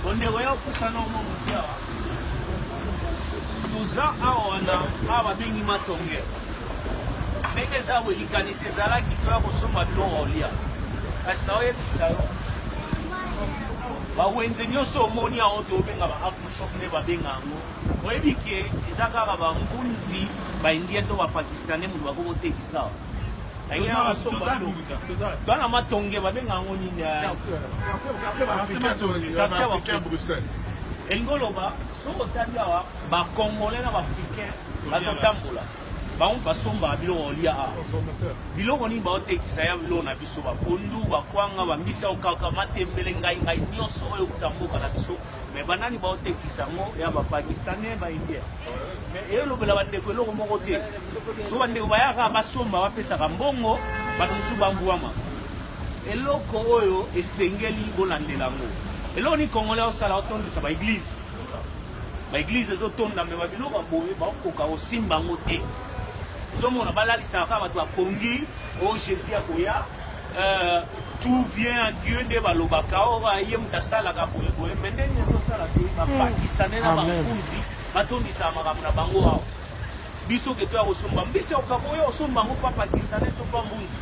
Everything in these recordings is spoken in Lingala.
Bondeko ya kopusana omo moke awa. Toza awa wana awa babengi matonge. Ndenge eza boye likanisi ezalaki toya kosomba biloko olia. Kasi naoyebisa yo bawenze nyonso omoni yango tobenga ba afroshop nde babenga yango oyebi ke eza kaka bamvunzi baindien to bapakistanais moto bakoki kotekisa awa bana matonge babenga yango nini elingi oloba soki otali awa bacongolais na baafricain bazotambola bango basombaka biloko olia awa biloko nini baotekisa ya biloko na biso bapondu bakwanga bambisi okaka matembele ngai ngai nyonso oyo euta mboka na biso me banani baotekisa yango ya bapakistanais baindien me elobela bandeko eloko moko te so bandeko bayaka basomba bapesaka mbongo bato mosusu bamvwama eloko oyo esengeli bolandela yango eloko nini congolais osala otondisa baeglize baeglize ezotonda me babiloko ya boye bakoka kosimba yango te ozomona balalisaka kaka bato bapongi o oh, jésus akoya euh, tout vient à Dieu nde balobaka o oh, ye moto asalaka boye boye me ndenge ezosala te bapakistanais na bankunzi batondisaka makambo na bango awa biso ke toya kosomba mbisi ya kokaka oyo osomba yango pa pakistanais to pa mbunzi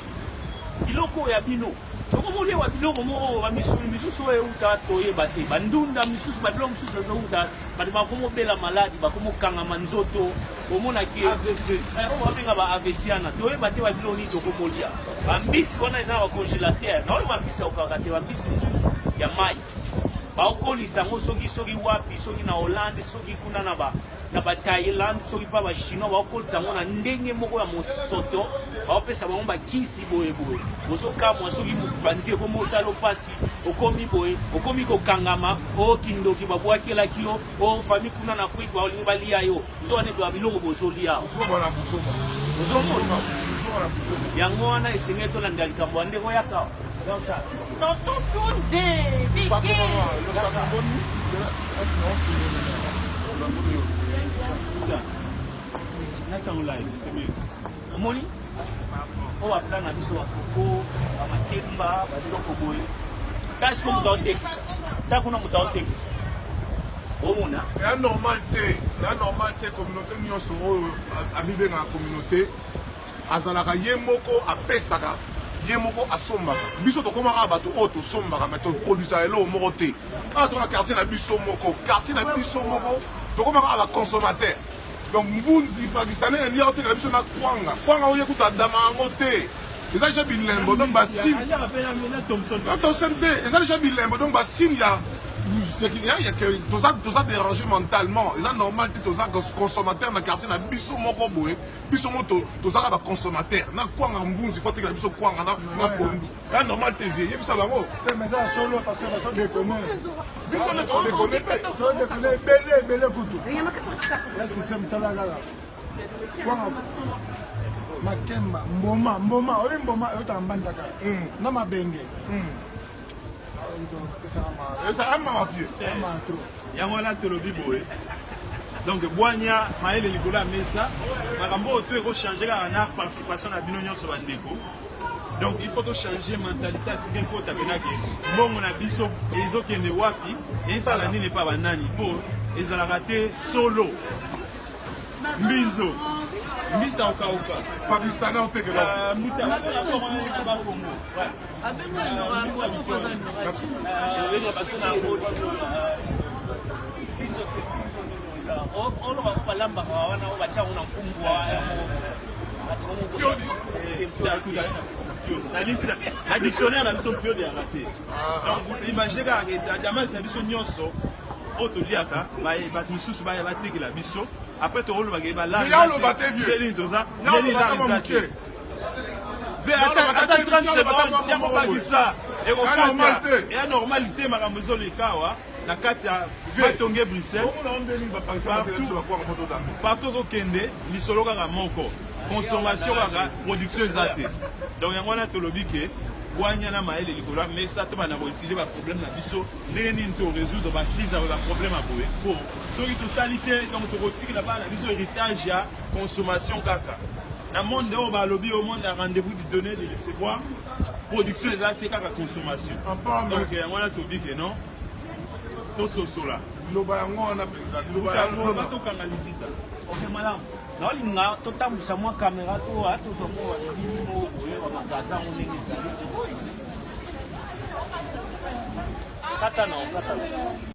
biloko oyo ya bino tokomolia ba biloko moko bamisuni misusu oyo euta toyeba te bandunda misusu babiloko misusu ezouta bato bakomobela maladi bakomokangama nzoto omonaki eh, oyo babenga ba avc wana toyeba te babiloko nini tokomolia bambisi wana eza na bacongélateur naoyo bambisi ya kokaka te bambisi mosusu ya mai baokolisa yango soki soki wapi soki na hollande soki kuna na ba na ba Thaïlande soki pa ba chinois baokolisa yango na ndenge moko ya mosoto baopesa bango bakisi boye boye ozokamwa soki mopanzi ekomi osala mpasi okomi boye okomi kokangama o kindoki babwakelaki yo o famille kuna na Afrique baolingi balia yo nzoka nde ba biloko bozolia ozomona yango wana esengeli tolanda likambo ya ndeko yaka Tonton Tunde, Biggie. Omoni oyo baplan na biso bakoko bamakemba babiloko boye ta siko moto aotekisa ta kuna moto aotekisa omona ya normal te ya normal te communauté nyonso oyo amibengaka communauté Azalaka ye moko apesaka, ye moko asombaka. Biso tokoma kaka bato oyo tosombaka mais to produisaka eloko moko te. Awa toza na quartier na biso moko, quartier na biso moko tokoma kaka ba consommateur. Donc mvunzi pakistanais indien aotekela biso na kwanga. Kwanga oyo ye kutu adama yango te. Eza deja bilembo donc ba signe. Na Thomson te, eza deja bilembo donc ba signe ya toza toza déranger mentalement. Eza normal te toza consommateur na quartier na biso moko boye. Biso mo tozaka ba consommateur na kwanga mbunzi faut atekela biso kwanga na na pondu. Ya normal te vieux, yebisa bango. Te mais ça solo parce que bazo déconner. Biso nde to déconner te. To déconner ebele ebele kutu. Ya système tala kaka. Kwanga makemba mboma mboma oyo mboma oyotaka mbandaka hmm. na mabenge hmm. Eza mawa vieux. Yango wana tolobi boye donc bwanya mayele likolo ya mesa makambo oyo to ekochange kaka na participation na bino nyonso bandeko donc il faut tochange mentalité ya sika ekota mpenake mbongo na biso ezokende wapi esala nini epa banani mpo ezalaka te solo mbinzo mbisa okauka pakistanais otekela euh, mbuta bakongo Ono bango balambaka wana oyo batya yango na mfumbwa na dictionnaire na biso mpiodi yaka te donc imagine kaka damas na biso nyonso oyo toliaka bato mosusu batekela biso après tokolobaka balaaelini toza eza te ata 30 secondes ya kobakisa ekokata ya normal te makambo ezoleka awa na kati ya matonge bruxelles partout ozokende lisolo kaka moko consommation kaka production eza te donc yango wana tolobi ke bwanya na mayele likolo ya mesa tobanda koutile baproblème na biso ndenge nini to résoudre bacrise ya baproblème ya boye po soki tosali te donc tokotikela bana na biso héritage ya consommation kaka na monde oyo balobi au monde ya rendez-vous du donner de recevoir production eza te kaka consommation donc yango wana tobi ke non. Tososola. Liloba yango wana mpenza, liloba yango Loba wana. tokanga lizita. Ok, malamu. Naolinga totambusa mwa kamera to tozwa mwa bilili moko boye ba magasin yango ndenge ezali. Kata na kata na.